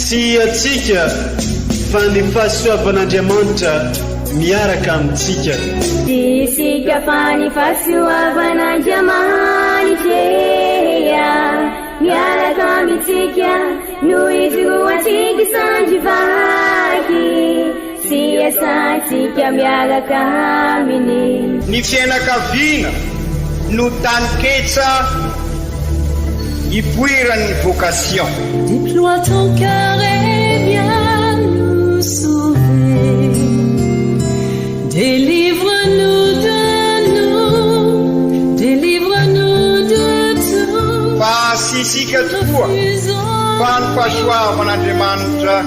Tsy antsika fa ny fahasoavan'Andriamanitra miaraka amintsika. Tsy isika fa ny fahasoavan'Andriamanitra miaraka amintsika no ijoroantsika sandry vaky sy iasantsika miaraka aminy. Ny fiainakaviana no taninketsa ipoiran'ny vocation. Déploie ton cœur et viens nous sauver Délivre-nous de nous, délivre-nous de tout Fa tsy isika tokoa fa ny fahasoavan'Andriamanitra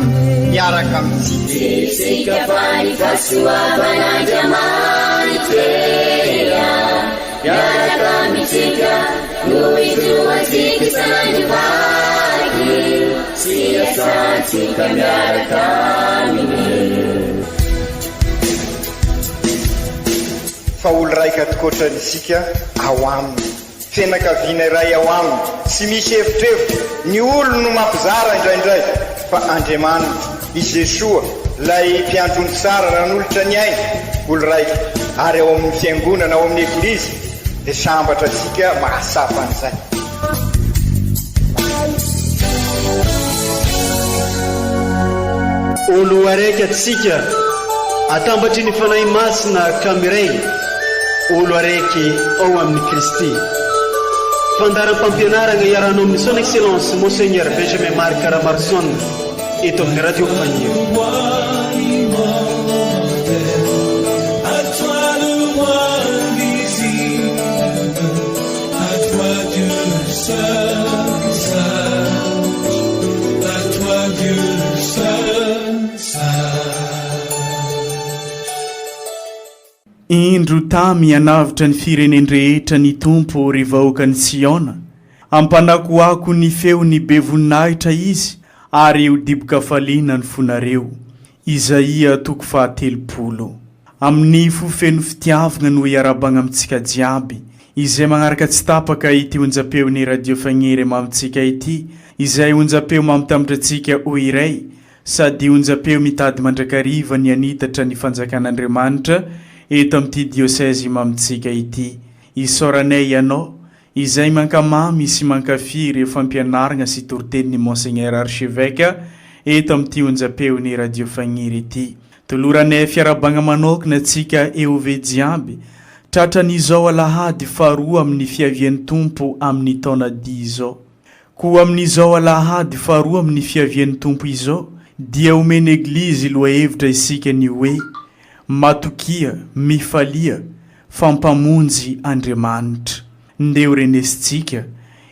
miaraka amintsika. Tsy isika fa ny fahasoavan'Andriamanitra miaraka amintsika no ijoroantsika sandry vaky sy iasantsika miaraka aminy. Fa olo raika tokoatrany isika ao aminy. Fianakaviana iray ao aminy, tsy misy evitrevitra, ny olony no mampizara indraindray, fa Andriamanitra, i Jesoa, ilay mpiandry ondry tsara nanolotra ny ainy, olo raika, ary ao amin'ny Fiangonana, ao amin'ny Eglizy, dia sambatra antsika mahatsapa an'izay. Olo araiky atsika atambatry ny Fanahy Masina ka miray olo araiky ao amin'i Kristy. Fandaharam-pampianaragna iarahanao amin'ny Son Excellence Monseigneur Benjamin Marc Ramaroson eto amin'ny Radio Faniry. Indro tamy hanavotra ny firenen-drehetra ny Tompo, ry vahoakan'i Tsiôna. Hampanakoako ny feony be voninahitra Izy, ary ho dibo-kafaliana ny fonareo. Izaia toko fahatelopolo. Amin'ny fo feno fitiavagna no iarahabagna amintsika jiaby izay magnaraka tsy tapaka ity onjam-peon'ny Radio Fagniry mamintsika ity, izay onjam-peo mampitambatra antsika ho iray sady onjam-peo mitady mandrakariva ny hanitatra ny fanjakan'Andriamanitra eto amin'ity diosezy mamintsika ity. Isaoranay ianao izay mankamamy sy mankafy ireo fampianaragna sy toritenin'i Monseigneur Archevêque eto amin'ity onjam-peon'ny Radio Fagniry ity. Toloranay fiarahabagna manokana antsika EOV jiaby, tratran'izao alahady faharoa amin'ny fiavian'ny Tompo amin'ny taona dia izao. Koa amin'izao alahady faharoa amin'ny fiavian'ny Tompo izao dia omen'ny Eglizy lohahevitra isika ny hoe, Matokia, mifalia, fa Mpamonjy Andriamanitra. Ndeha ho renesintsika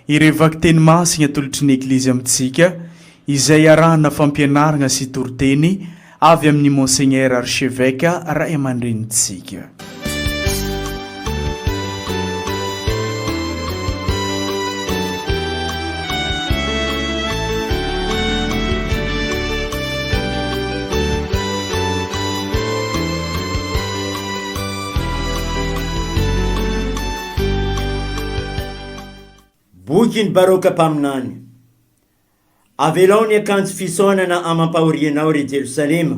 ireo vakiteny masina atolotry ny Eglizy amintsika izay arahana fampianarana sy toriteny avy amin'i Monseigneur Archevêque ray aman-drenintsika. Bokin'i Baroka mpaminany. Avelao ny akanjo fisaonana amam-pahorianao, ry Jerosalema,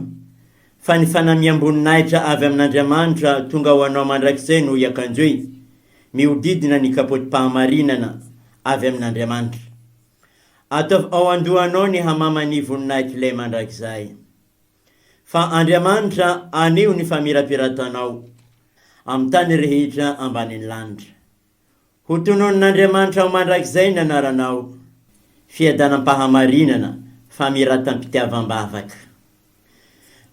fa ny fanamiam-boninahitra avy amin'Andriamanitra tonga ho anao mandrakizay no iakanjoy, mihodidina ny kapotim-pahamarinana avy amin'Andriamanitra. Ataovy ao an-dohanao ny hamaman'ny voninahitr'Ilay Mandrakizay. Fa Andriamanitra haneho ny famirapiratanao amin'ny tany rehetra ambanin'ny lanitra. Ho tononin'Andriamanitra ho mandrakizay ny anaranao, fiadanam-pahamarinana, famiratam-pitiavam-bavaka.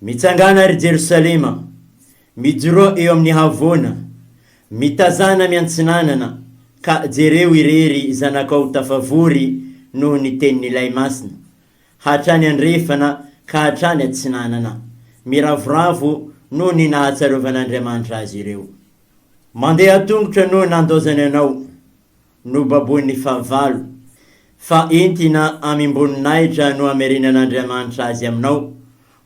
Mitsangàna, ry Jerosalema, mijoroa eo amin'ny havoana, mitazàna miantsinanana, ka jereo irery zanakao tafavory noho ny tenin'Ilay Masina, hatrany andrefana ka hatrany atsinanana, miravoravo noho ny nahatsiarovan'Andriamanitra azy ireo. Mandeha an-tongotra no nandaozany anao, nobaboin'ny fahavalo, fa entina amim-boninahitra no hamerenan'Andriamanitra azy aminao,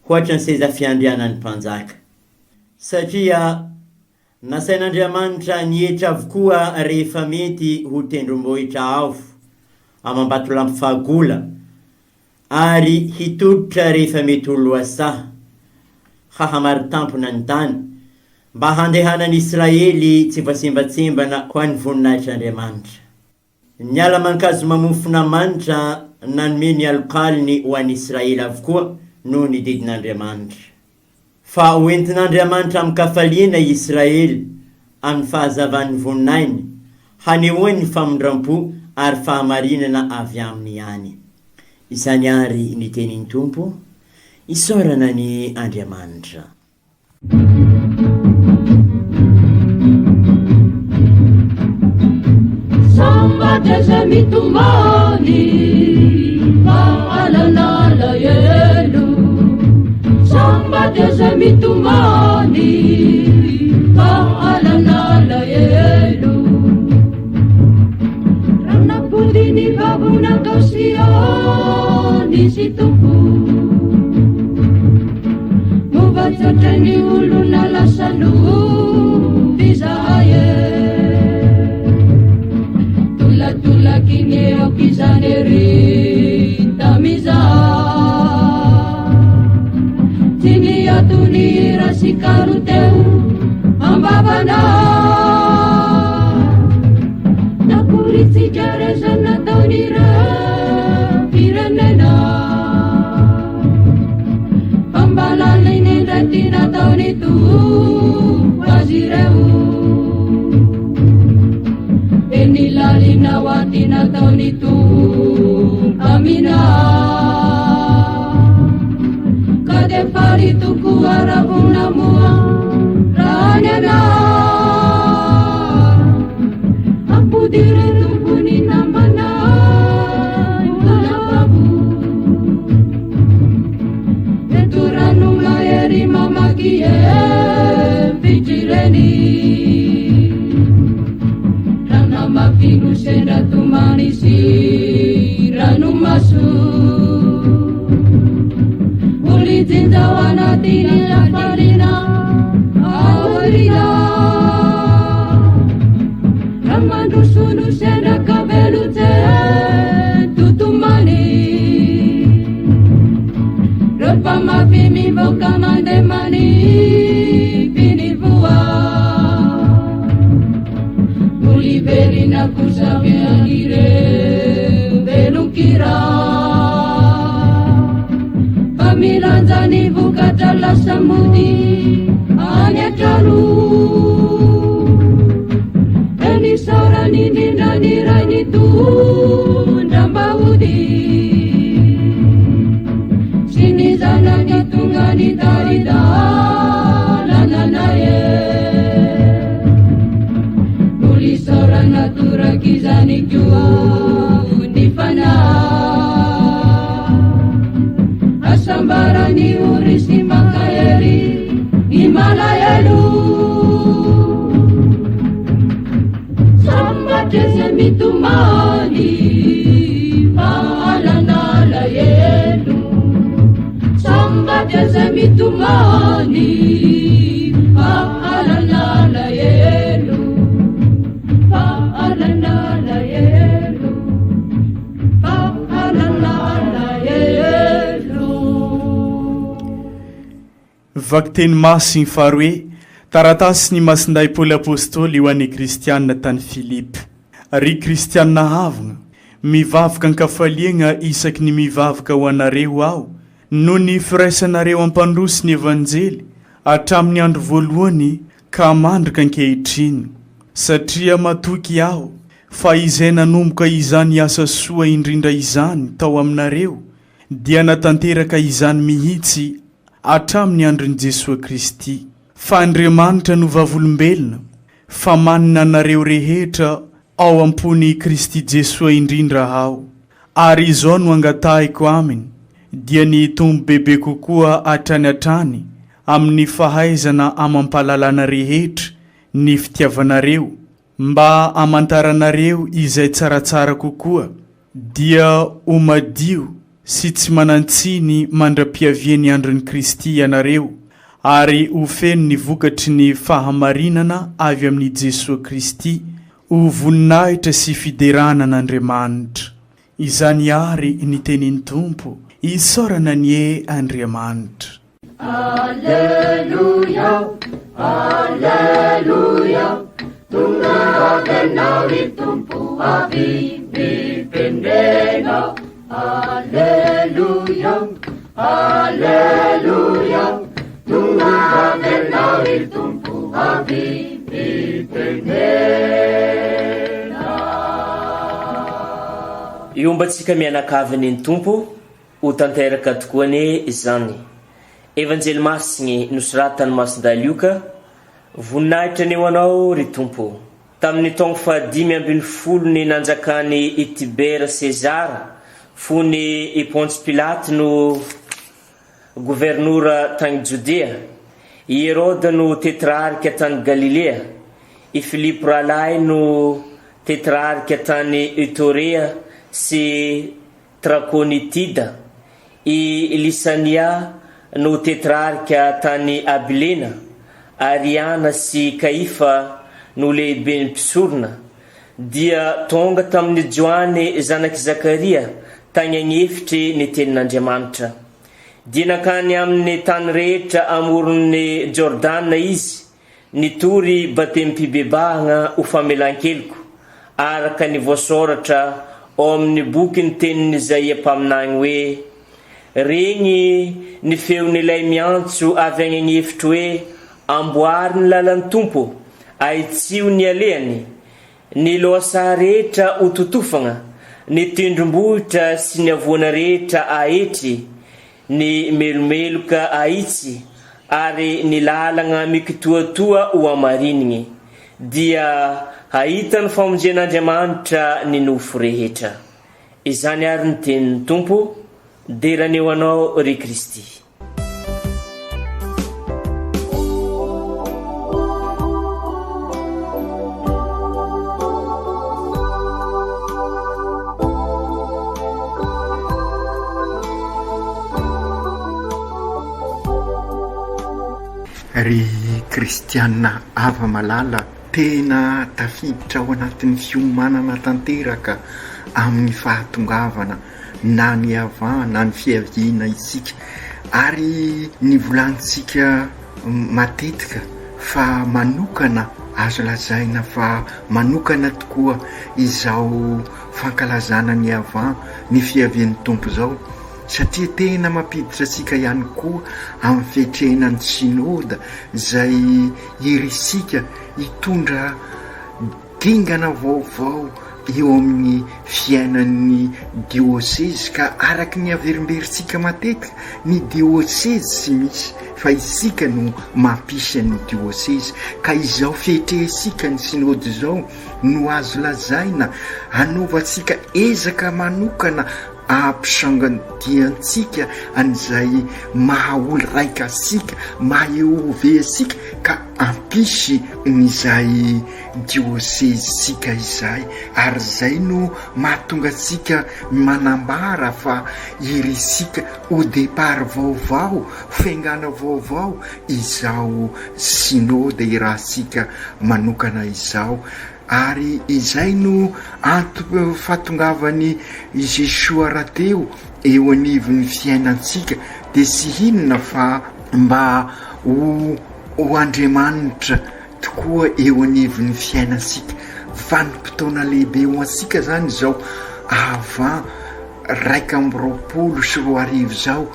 hoatran'ny seza fiandrianan'ny mpanjaka. Satria Nasain'Andriamanitra nihetra avokoa rehefa mety ho tendrombohitra avo amam-batolampy fahagola. Ary hitolotra rehefa mety ho lohasaha, hahamari-tampona ny tany, mba handehanan'i Israely tsy voasembatsembana ho an'ny voninahitr'Andriamanitra. Ny ala aman-kazo mamofona manitra nanome ny alokalony ho an'i Israely avokoa noho ny didin'Andriamanitra. Fa ho entin'Andriamanitra amin-kafaliana i Israely amin'ny fahazavan'ny voninahiny, hanehoany ny famindram-po ary fahamarinana avy aminy ihany. Izany àry ny tenin'ny Tompo, isaorana ny Andriamanitra. Sambatra izay mitomany fa hanana alahelo. Sambatra izay mitomany fa hanana alahelo. Raha nampody ny vavona tao Siona izy Tompo. Mova tsotra ny olona lasa nofy izahay e. Tolatolaky ny aoka izany ery tamiza. Tsy niato ny hira sy kalo teo am-bavanay. Nakoritsika reza nataon'ireo firenena. Fa mba lalina indray ty nataon'i Tompo azy ireo. Eny lalina ho aty nataon'i Tompo aminà. Ka dia faly tokoa raha vao namoha raha ny anà. Ampodiro Tompo ny namanay mbola babo. Eto rano mahery mamaky fitr'ireny. Rano mafy no sendra tomany sy ranomaso. Olijinja ao anatin'ny hafaliana aoriana. Raha mandroso no sendra ka velon-tse totomany. Reo mpamafy mivoaka mandeha manipy ny voa. Oliverina kosa mian'ireo velon-kira. Fa milanja ny vokatra lasa mody any an-trano. Dia nisaorany indrindra ny Ray nitondra mba hody. Sy ny zanany tonga nitari-dalana anay e. Mbola isaorana torak'izany koa ny fanahy. Hasambaran'ny ory sy mankahery ny malahelo. Sambatra izay mitomany fa hanana alahelo. Sambatra izay mitomany fa hanana alahelo. Fa hanana alahelo. Fa hanana alahelo. Vakiteny Masiny faharoe, Taratasin'i Masindahy Paoly Apostoly ho an'ny Kristiana tany Filipy. Ry Kristiana havagna, mivavaka an-kafaliagna isaky ny mivavaka ho anareo aho, noho ny firaisanareo hampandroso ny Evanjely hatramin'ny andro voalohany ka mandraka ankehitriny, satria matoky aho fa izay nanomboka izany asa soa indrindra izany tao aminareo dia natanteraka izany mihitsy hatramin'ny andron'i Jesoa Kristy. Fa Andriamanitra no vavolombelona fa manina anareo rehetra ao am-pon'i Kristy Jesoa indrindra aho. Ary izao no angatahiko Aminy, dia ny hitombo bebe kokoa hatrany hatrany amin'ny fahaizana amam-pahalalana rehetra ny fitiavanareo, Mba hamantaranareo izay tsaratsara kokoa, dia ho madio sy tsy manan-tsiny mandra-piavian'ny andron'i Kristy ianareo, ary ho feno ny vokatry ny fahamarinana avy amin'i Jesoa Kristy, ho voninahitra sy fiderana an'Andriamanitra. Izany àry ny tenin'ny Tompo. Isaorana anie Andriamanitra. Aleloia, Aleloia, tonga avy anao ry Tompo avy mipendrena. Aleloia, Aleloia, tonga avy anao ry Tompo avy mipendrena. Iombantsika mianakavy ny Tompo Ho tanteraka tokoa anie izany. Evanjely Masigny nosoratan'i Masindahy Lioka, Voninahitra anie ho Anao, ry Tompo. Tamin'ny taogno fahadimy ambin'ny ny nanjakan'i i Tibera Sezara, fony i Pontsy Pilaty no governora tagny Jodea, i Heroda no tetrarika tany Galilea, i Filipo rahalahy no tetrarika tany Itorea sy Trakonitida, i Lisania no tetrarka tany Abilena, ary Ana sy Kaifa no lehiben'ny mpisorona, dia tonga tamin'i Joany zanak'i Zakaria tany agn'efitry ny tenin'Andriamanitra. Dia nankany amin'ny tany rehetra amoron'i Jordana izy, nitory batemim-pibebahagna ho famelan-keloka, araka ny voasoratra ao amin'ny bokin'ny tenin'Izaia mpaminany hoe, Regny ny feon'ilay miantso avy agny agn'efitry hoe, Amboary ny lalan'ny Tompo, ahitsio ny alehany, ny lohasaha rehetra ho totofagna, ny tendrombohitra sy ny havoana rehetra ahetry, ny melomeloka ahitsy ary ny lalagna mikitoatoa ho hamarinigny, dia hahita ny famonjen'Andriamanitra ny nofo rehetra. Izany ary ny tenin'ny Tompo, dera anie ho Anao, ry Kristy. Ry kristiana hava-malala, tena tafiditra ao anatin'ny fiomanana tanteraka amin'ny fahatongavana na ny avant na ny fiaviana isika ary ny volantsika matetika fa manokana azo lazaina fa manokana tokoa izao fankalazana ny avant ny fiavian'ny Tompo izao satria tena mampiditra antsika ihany koa amin'ny fiatrehana ny Synoda izay irisika hitondra dingana vaovao eo amin'ny fiainan'ny diosezy ka araka ny averimberintsika matetika, ny diosezy tsy misy fa isika no mampisy an'ny diosezy ka izao fietrehantsika ny synoda izao no azo lazaina anaovantsika ezaka manokana ampisangandiantsika an'izay maha olo raika antsika, maha EOV antsika ka ampisy an'izay diosezintsika izay ary izay no mahatonga antsika manambara fa irisika ho départ vaovao, fiaingàna vaovao izao synoda irahantsika manokana izao. Ary izay no antom fahatongavan'i Jesoa rahateo eo anivon'ny fiainantsika dia tsy inona fa mba ho ho Andriamanitra tokoa eo anivon'ny fiainantsika. Vanim-potoana lehibe ho antsika izany izao avant 2021 izao.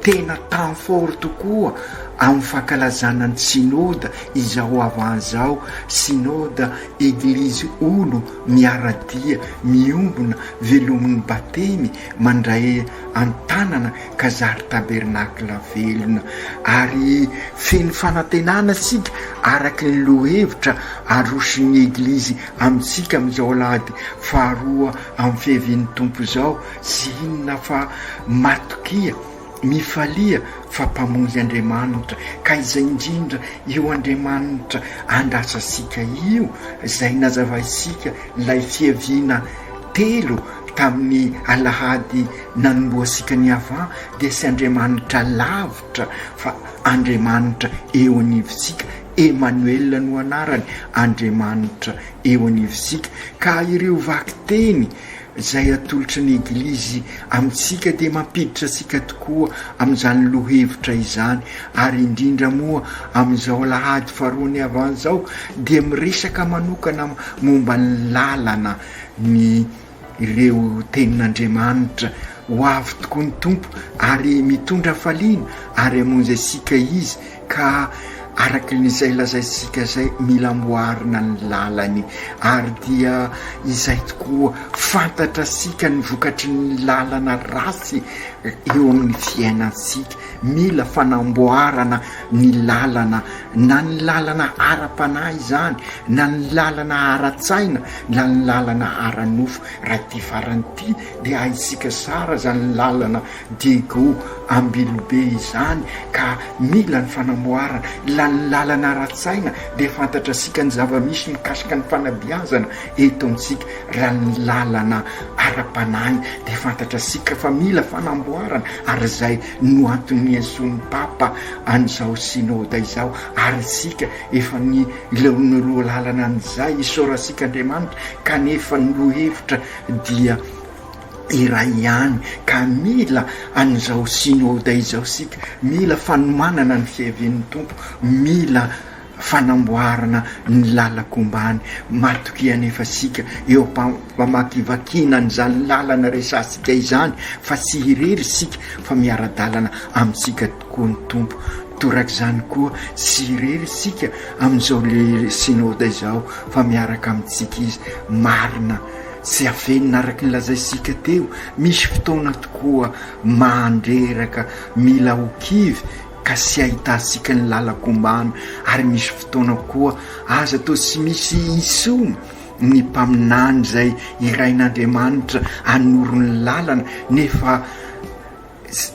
Tena temps fort tokoa amin'ny fankalazana ny Synoda izao avant izao, Synoda Eglizy olo miara-dia, miombona, velomin'ny batemy, mandray an-tanana ka zary tabernakla velona. Ary feno fanantenana isika araka ny lohevitra aroson'ny Eglizy amintsika amin'izao alahady faharoa amin'ny fiavian'ny Tompo izao, Tsy inona fa matokia, mifalia fa Mpamonjy Andriamanitra, ka izay indrindra io Andriamanitra andrasantsika io, izay nazavaintsika ilay fiaviana telo tamin'ny alahady nanombohantsika ny avant, dia tsy Andriamanitra lavitra fa Andriamanitra eo anivontsika, Emmanuel no anarany, Andriamanitra eo anivontsika, ka ireo vakiteny. izay atolotry ny Eglizy amintsika dia mampiditra antsika tokoa amin'izany lohevitra izany, ary indrindra moa amin'izao alahady faharoan'ny Avent izao dia miresaka manokana momba ny lalana ny ireo tenin'Andriamanitra. Ho avy tokoa ny Tompo ary mitondra hafaliana ary hamonjy antsika Izy ka araka ny izay lazaintsika izay mila amboarina ny lalany ary dia izay tokoa fantatrasika ny vokatry ny lalana ratsy eo amin'ny fiainantsika. Mila fanamboarana ny lalana, na ny lalana ara-panahy izany, na ny lalana ara-tsaina, na ny lalana ara-nofo. Raha ity farany ity dia haintsika tsara izany lalana Diego Ambilobe izany ka mila ny fanamboarana. La ny lalana ara-tsaina dia fantatrasika ny zava-misy mikasika ny fanabeazana eto amintsika. Raha ny lalana ara-panahy dia fantatrasika fa mila fanamboarana ary izay no antony niantsoan'ny Papa an'izao Synoda izao ary isika efa ny ileo lalana an'izay isaorantsika Andriamanitra kanefa ny lohevitra dia iray ihany ka mila an'izao Synoda izao isika, mila fanomanana ny fiavian'ny Tompo, mila fanamboarana ny lalan-kombany. Matokia anefa isika eo am-pamakivakiana an'izany lalana resahantsika izany fa tsy irery isika fa miara-dalana amintsika tokoa ny Tompo. Torak'izany koa tsy irery isika amin'izao Synoda izao fa miaraka amintsika Izy. Marina tsy afenina araka ny lazaintsika teo, misy fotoana tokoa mandreraka mila ho kivy ka tsy ahitantsika ny lalan-kombana ary misy fotoana koa aza toa tsy misy intsony ny mpaminany izay irain'Andriamanitra hanoro ny lalana nefa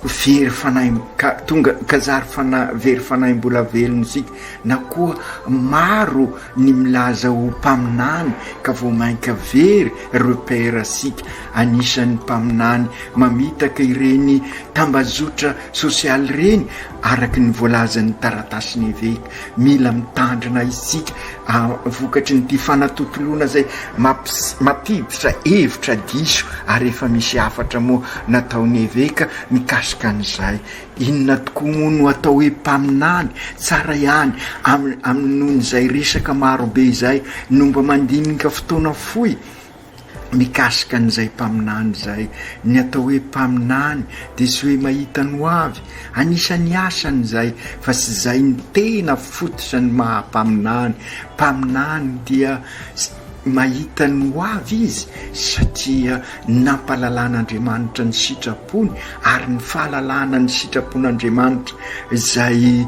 very fanahy ka tonga ka zary fanahy very fanahy mbola velona isika na koa maro ny milaza ho mpaminany ka vao mainka very repère sika anisan'ny mpaminany mamitaka ireny tambazotra sosialy ireny araka ny voalazan'ny taratasin'ny eveka mila mitandrina isika vokatry ny ity fanatontoloana izay mampiditra hevitra diso ary efa misy hafatra moa nataon'ny eveka mikasika an'izay. Inona tokoa moa no atao hoe mpaminany? Tsara ihany amin'izay resaka marobe izay no mba mandinika fotoana fohy mikasika an'izay mpaminany izay. Ny atao hoe mpaminany dia tsy hoe mahita ny ho avy, anisan'ny asany izay fa tsy izay ny tena fototra ny maha mpaminany. Mpaminany dia mahita ny ho avy izy satria nampahalalan'Andriamanitra ny sitrapony ary ny fahalalana ny sitrapon'Andriamanitra izay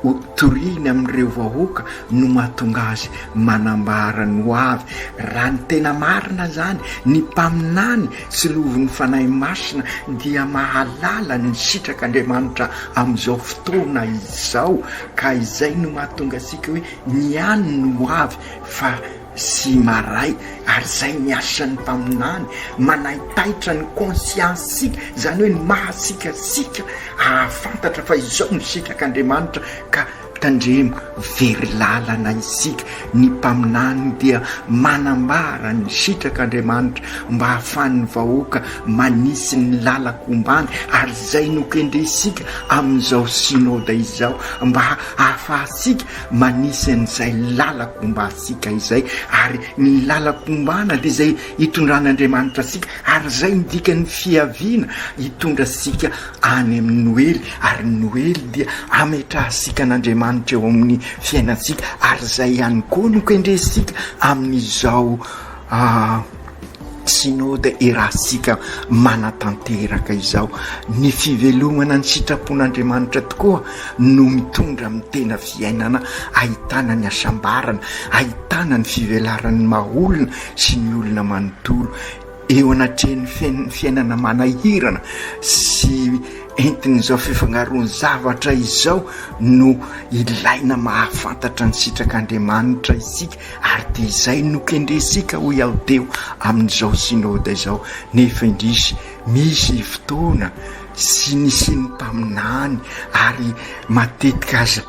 Ho toriany amin'ireo vahoaka no mahatonga azy manambara ny ho avy. Raha ny tena marina izany, ny mpaminany sy lovin'ny Fanahy Masina dia mahalala ny sitrak'Andriamanitra amin'izao fotoana izao, ka izay no mahatonga antsika hoe ny any no ho avy fa sy maray, ary izay ny asan'ny mpaminany, manaitaitra ny conscience-tsika, izany hoe ny maha antsika antsika, hahafantatra fa izao no sitrak'Andriamanitra, ka tandremo, very lalana isika, ny mpaminany dia manambara ny sitrak'Andriamanitra mba hahafahan'ny vahoaka manisy ny lalan-kombany, ary izay no kendrentsika amin'izao synoda izao, mba hahafahantsika manisy an'izay lalan-kombantsika izay, ary ny lalan-kombana dia izay hitondran'Andriamanitra antsika, ary izay ny dikan'ny fiaviana, hitondra antsika any amin'ny Noely, ary ny Noely dia hametrahantsika an'Andriamanitra eo amin'ny fiainantsika, ary izay ihany koa no kendrentsika amin'izao Synoda iarahantsika manatanteraka izao. Ny fivelomana ny sitrapon'Andriamanitra tokoa no mitondra amin'ny tena fiainana ahitana ny hasambarana, ahitana ny fivelaran'ny maha olona sy ny olona manontolo eo anatrehan'ny fiainana manahirana sy entin'izao fifangaroan'ny zavatra izao no ilaina mahafantatra ny sitrak'Andriamanitra isika Ary dia izay no kendrentsika hoy aho teo amin'izao synoda izao, nefa indrisy misy fotoana tsy nisian'ny mpaminany ary matetika aza.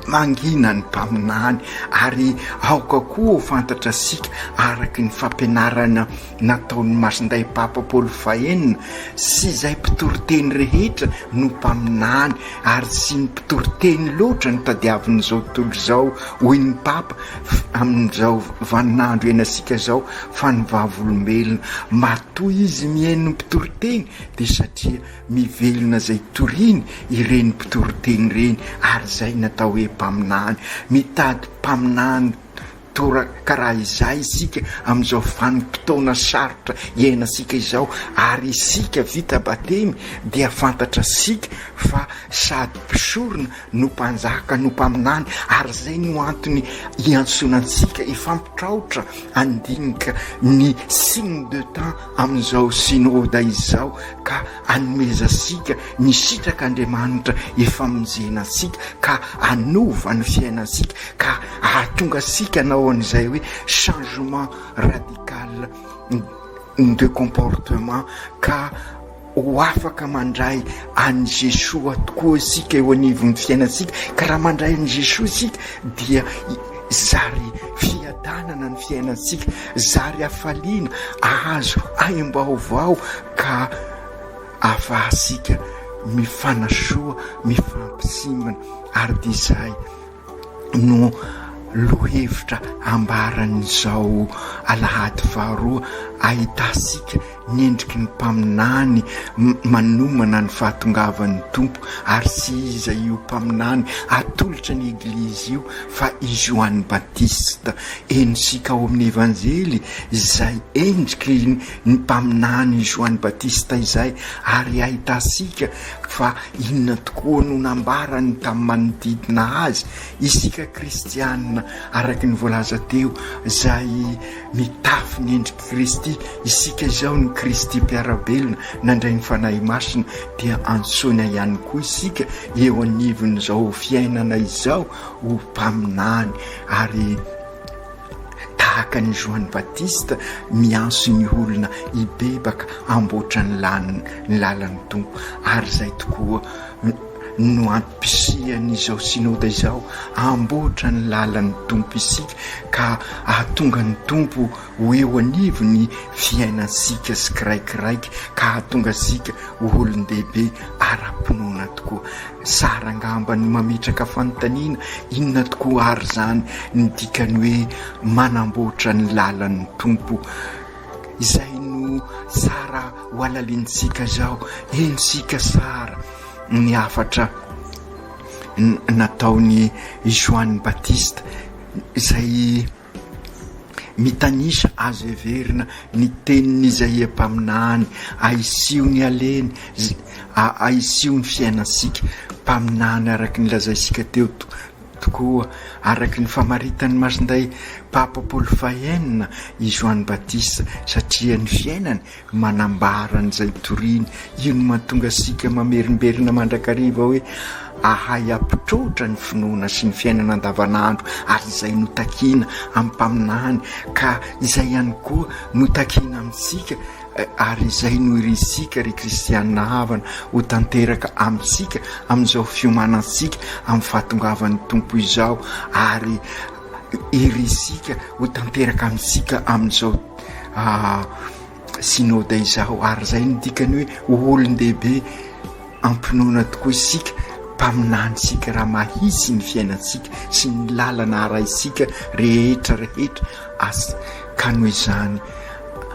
Mangina ny mpaminany ary aoka koa ho fantatrasika araka ny fampianarana nataon'i Masindahy Papa Paoly fahenina sy izay mpitoriteny rehetra no mpaminany ary tsy ny mpitoriteny loatra no tadiavin'izao tontolo izao hoy ny Papa amin'izao vaninandro iainantsika izao fa ny vavolombelona. Matoa izy mihaino ny mpitoriteny dia satria Mivelona izay toriany ireny mpitoriteny ireny ary izay no atao hoe mpaminany. Mitady mpaminany toraka raha izay isika amin'izao vanim-potoana sarotra iainantsika izao ary isika vita batemy dia fantatrasika fa sady mpisorona no mpanjaka no mpaminany ary izay no antony iantsoana antsika hifampitraotra handinika ny signe de temps amin'izao synoda izao ka anomezantsika ny sitrak'Andriamanitra hifamonjena antsika ka hanova ny fiainantsika ka hahatonga antsika hanao an'izay hoe changement radical de comportement ka Ho afaka mandray an'i Jesoa tokoa isika eo anivon'ny fiainantsika, ka raha mandray an'i Jesoa isika dia zary fiadanana ny fiainantsika, zary hafaliana, ahazo aim-baovao ka ahafahantsika mifanasoa, mifampisimbina ary dia izay no lohevitra ambaran'izao alahady faharoa ahitantsika ny endriky ny mpaminany manomana ny fahatongavan'ny Tompo ary tsy iza io mpaminany atolotra ny Eglizy io fa i Joany Batista. Henontsika ao amin'ny Evanjely izay endriky ny mpaminany Joany Batista izay ary ahitantsika fa inona tokoa no nambarany tamin'ny manodidina azy? Isika kristiana, araka ny voalaza teo, izay mitafy ny endrik'i Kristy, isika izao ny Kristy mpiara-belona nandray ny Fanahy Masina, dia antsoina ihany koa isika eo anivon'izao fiainana izao ho mpaminany ary Tahaka an'i Joany Batista miantso ny olona hibebaka hamboatra ny ny lalan'ny Tompo, ary izay tokoa no antom-pisian'izao Synoda izao, hamboatra ny lalan'ny Tompo isika ka hahatonga ny Tompo ho eo anivon'ny fiainantsika tsikiraikiraiky ka hahatonga antsika ho olon-dehibe ara-pinoana tokoa. Tsara angamba ny mametraka fanontaniana, inona tokoa àry izany ny dikan'ny hoe manamboatra ny lalan'ny Tompo? Izay no tsara ho halalinintsika izao. Henontsika tsara ny hafatra nataon'i Joany Batista, izay. Mitanisa azo heverina ny tenin'i Izaia mpaminany, Ahisio ny aleny, ahisio ny fiainantsika. Mpaminany araka ny lazaintsika teo tokoa, araka ny famaritan'i Masindahy Papa Paoly fahenina i Joany Batista, satria ny fiainany manambara an'izay toriany. Io no mahatonga antsika mamerimberina mandrakariva hoe ahay hampitroatra ny finoana sy ny fiainana andavanandro ary izay no takiana amin'ny mpaminany ka izay ihany koa no takiana amintsika ary izay no irintsika ry kristianina havana ho tanteraka amintsika amin'izao fiomanantsika amin'ny fahatongavan'ny Tompo izao ary irintsika ho tanteraka amintsika amin'izao Synoda izao ary izay no dikany hoe ho olon-dehibe am-pinoana tokoa isika, mpaminany isika raha mahitsy ny fiainantsika sy ny lalana arahintsika rehetra rehetra as ka noho izany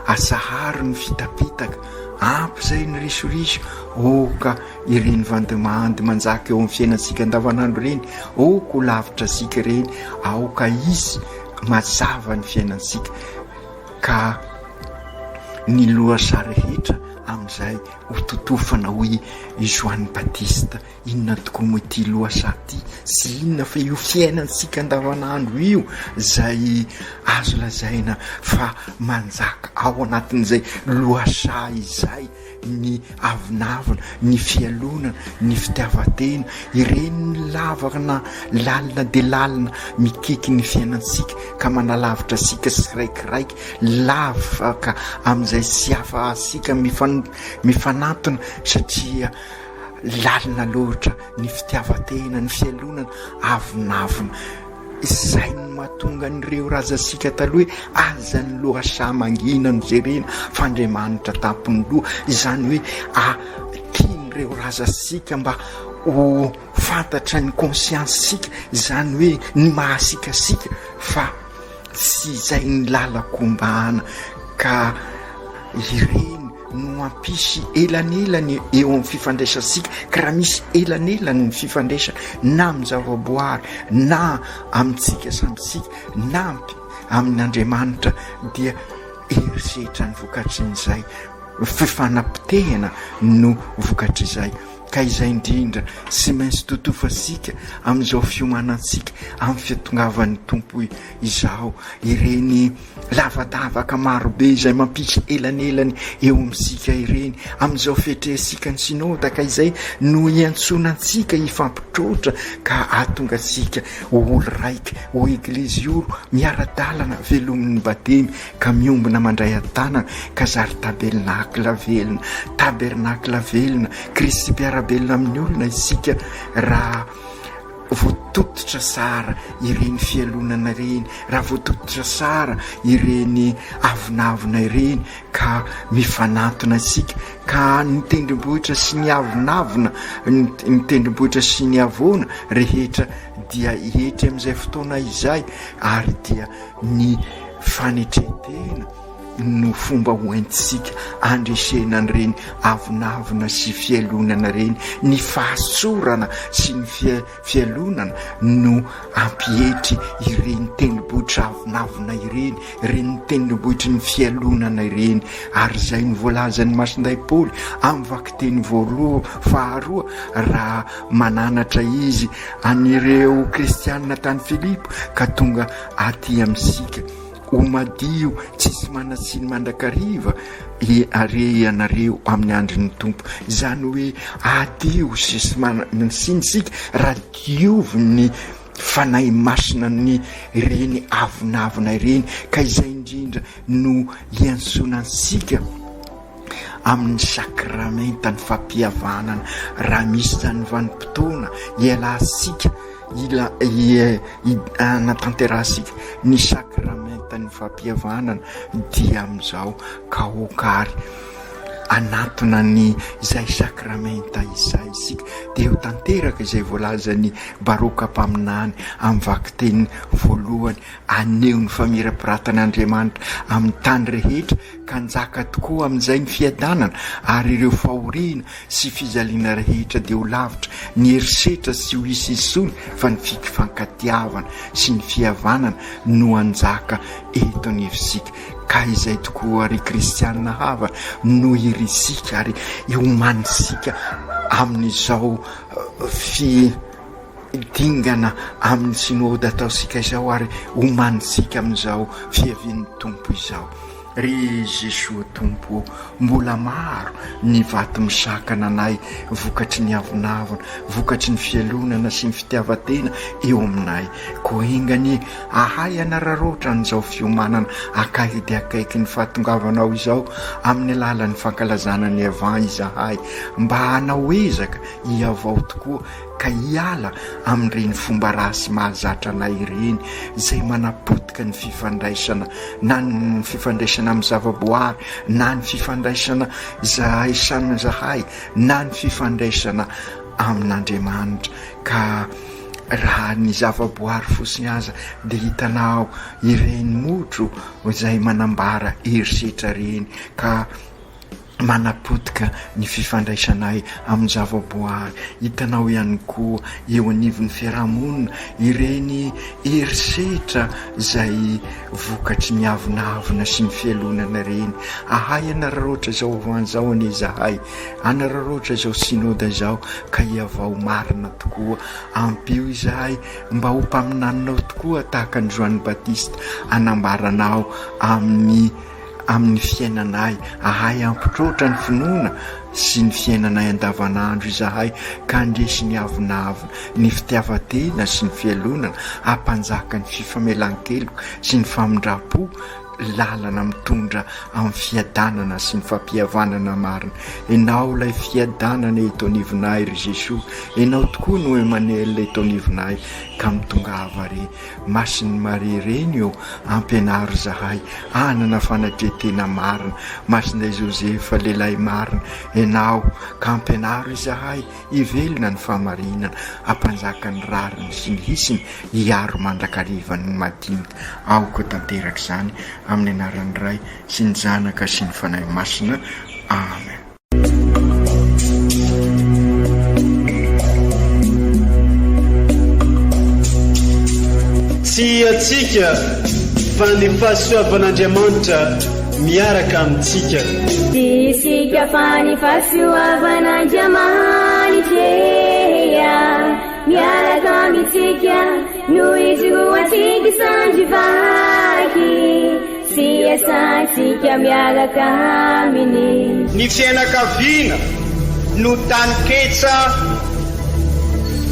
asaharo ny fitapitaka, ampy izay ny risoriso, aoka ireny vandimandy manjaka eo amin'ny fiainantsika andavanandro ireny, aoka ho lavitra antsika ireny, aoka hisy mazava ny fiainantsika. Ka ny lohasaha rehetra amin'izay ho totofana, hoy i Joany Batista. Inona tokoa moa ity lohasaha ity? Tsy inona fa io fiainantsika andavanandro io, izay azo lazaina fa manjaka ao anatin'izay lohasaha izay. ny avonavona, ny fialonana, ny fitiavan-tena, ireny lavana lalina dia lalina mikiky ny fiainantsika ka manalavitra antsika tsiraikiraiky, lavaka amin'izay tsy afahantsika mifanantona satria. lalina loatra ny fitiavan-tena, ny fialonana, avonavona. Izay no mahatonga an'ireo razantsika taloha hoe aza ny lohasaha mangina no jerena fa Andriamanitra tampon'ny loha. Izany hoe a tian'ireo razantsika mba ho fantatra ny conscience-tsika, izany hoe ny maha asika asika fa tsy izay ny lalan-kombana ka ireny no hampisy elanelany eo amin'ny fifandraisantsika, ka raha misy elanelany ny fifandraisana na amin'ny zavaboary na amintsika samy tsika na amin'Andriamanitra dia herisetra ny vokatrin'izay, fifanapotehana no vokatr'izay. Ka izay indrindra tsy maintsy totofantsika amin'izao fiomanantsika amin'ny fiatongavan'ny Tompo izao, ireny lavadavaka marobe izay mampisy elanelany eo amintsika ireny, amin'izao fiatrehantsika ny Synoda, ka izay no iantsoana antsika hifampitroatra ka hahatonga antsika ho olo raika, ho Eglizy oro, miara-dalana, velomin'ny Batemy, ka miombona mandray an-tanana, ka zary tabernakla velona, tabernakla velona, Kristy mpiara-belona amin'ny olona isika raha voatototra sara ireny fialonana ireny, raha voatototra sara ireny avonavona ireny ka mifanantona isika, ka ny tendrombohitra sy ny avonavona, ny tendrombohitra sy ny havoana rehetra dia hietry amin'izay fotoana izay ary dia ny fanetren-tena no fomba ho entintsika handresena an'ireny avonavona sy fialonana ireny. Ny fahatsorana sy ny fialonana no hampietry ireny tendrombohitra avonavona ireny, ireny tendrombohitry ny fialonana ireny. Ary izay no voalazan'i Masindahy Paoly amin'ny vakiteny voaloha faharoa raha mananatra izy an'ireo kristianina tany Filipo ka tonga aty amintsika ho madio tsisy manan-tsiny mandrakariva are ianareo amin'ny andron'ny Tompo. Izany hoe adio tsisy manan-tsiny isika raha diovin'ny Fanahy Masina ny ireny avonavona ireny ka izay indrindra no iantsoana antsika amin'ny sakramentan'ny fampihavanana. Raha misy izany vanim-potoana ialantsika ila anatanterahantsika ny sakramentan'ny fampihavanana dia amin'izao ka aoka ary hanatona ny izay sakramenta izay isika dia ho tanteraka izay voalazan'ny Baroka mpaminany amin'ny vakiteny voalohany haneho ny famirapiratan'Andriamanitra amin'ny tany rehetra ka hanjaka tokoa amin'izay ny fiadanana, ary ireo fahoriana sy fijaliana rehetra dia ho lavitra, ny herisetra tsy ho hisy intsony fa ny fifankatiavana sy ny fihavanana no hanjaka eto anivontsika. Ka izay tokoa ry kristiana havana no irintsika ary iomanintsika amin'izao fi Dingana amin'ny Synoda ataontsika izao ary omanintsika amin'izao fiavian'ny Tompo izao. Ry Jesoa Tompo ô, mbola maro ny vato misakana anay vokatry ny avonavona, vokatry ny fialonana sy ny fitiavan-tena eo aminay. Koa enga anie ahay hanararaotra an'izao fiomanana akaiky dia akaiky ny fahatongavanao izao amin'ny alalan'ny fankalazana ny Avant izahay mba hanao ezaka hihavao tokoa ka hiala amin'ireny fomba ratsy mahazatra anay ireny izay manapotika ny fifandraisana na ny fifandraisana amin'ny zavaboary na ny fifandraisana izahay samy izahay na ny fifandraisana amin'Andriamanitra ka raha ny zavaboary fotsiny aza dia hitanao ireny motro izay manambara herisetra ireny ka manapotika ny fifandraisanay amin'ny zavaboary. Hitanao ihany koa eo anivon'ny fiarahamonina ireny herisetra izay vokatry ny avonavona sy ny fialonana ireny. Ahay hanararaotra izao avant izao anie izahay, hanararaotra izao synoda izao ka hihavao marina tokoa. Ampio izahay mba ho mpaminaninao tokoa tahaka an'i Joany Batista hanambaranao amin'ny amin'ny fiainanay, ahay hampitroatra ny finoana sy ny fiainanay andavanandro izahay ka handresy ny avonavona, ny fitiavan-tena sy ny fialonana, hampanjaka ny fifamelan-keloka sy ny famindram-po. lalana mitondra amin'ny fiadanana sy ny fampihavanana marina. Ianao ilay fiadanana eto anivonay ry Jesoa, Ianao tokoa no Emmanuel eto anivonay ka mitongava re. Masin'i Maria Reny ô, ampianaro izahay hanana fanatren-tena marina. Masinday Josefa lehilahy marina, Ianao ka ampianaro izahay hivelona ny fahamarinana, hampanjaka ny rariny sy ny hisiny, hiaro mandrakariva ny madinika. Aoka ho tanteraka izany amin'ny anaran'ny Ray sy ny Zanaka sy ny Fanahy Masina. Amen. Tsy antsika fa ny fahasoavan'Andriamanitra miaraka amintsika. Tsy isika fa ny fahasoavan'Andriamanitra miaraka amintsika no ijoroantsika sandry vaky. Sy iasantsika miaraka aminy. Ny fiainakaviana no taninketsa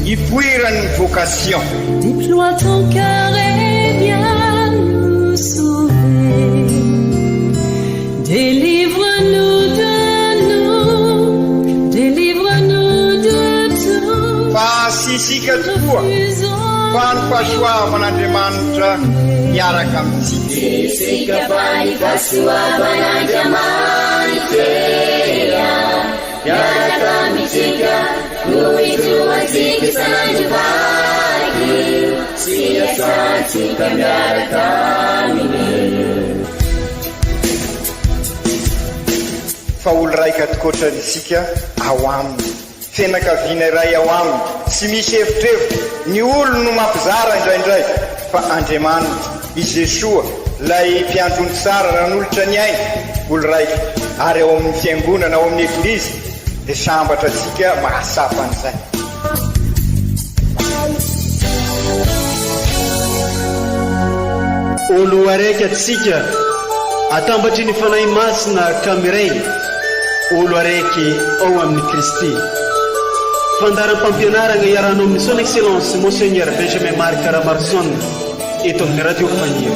ipoiran'ny vocation. Deploie ton cœur et viens nous sauver Délivre-nous de nous, délivre-nous de tout Fa tsy isika tokoa fa ny fahasoavan'Andriamanitra miaraka amintsika. Tsy isika fa ny fahasoavan'Andriamanitra miaraka amintsika no ijoroantsika isan'andro vaky sy iasantsika miaraka aminy. Fa olo raika tokoatra isika ao aminy. Fianakaviana iray ao aminy, tsy misy evitrevitra, ny olony no mampizara indraindray, fa Andriamanitra, i Jesoa, ilay mpiandry ondry tsara nanolotra ny ainy, olo raika, ary ao amin'ny Fiangonana, ao amin'ny Eglizy, dia sambatra antsika mahatsapa an'izay. Olo araiky atsika atambatry ny Fanahy Masina ka miray olo araiky ao amin'i Kristy. Fandaharam-pampianaragna iarahanao amin'ny Son Excellence Monseigneur Benjamin Marc Ramaroson eto amin'ny Radio Faniry.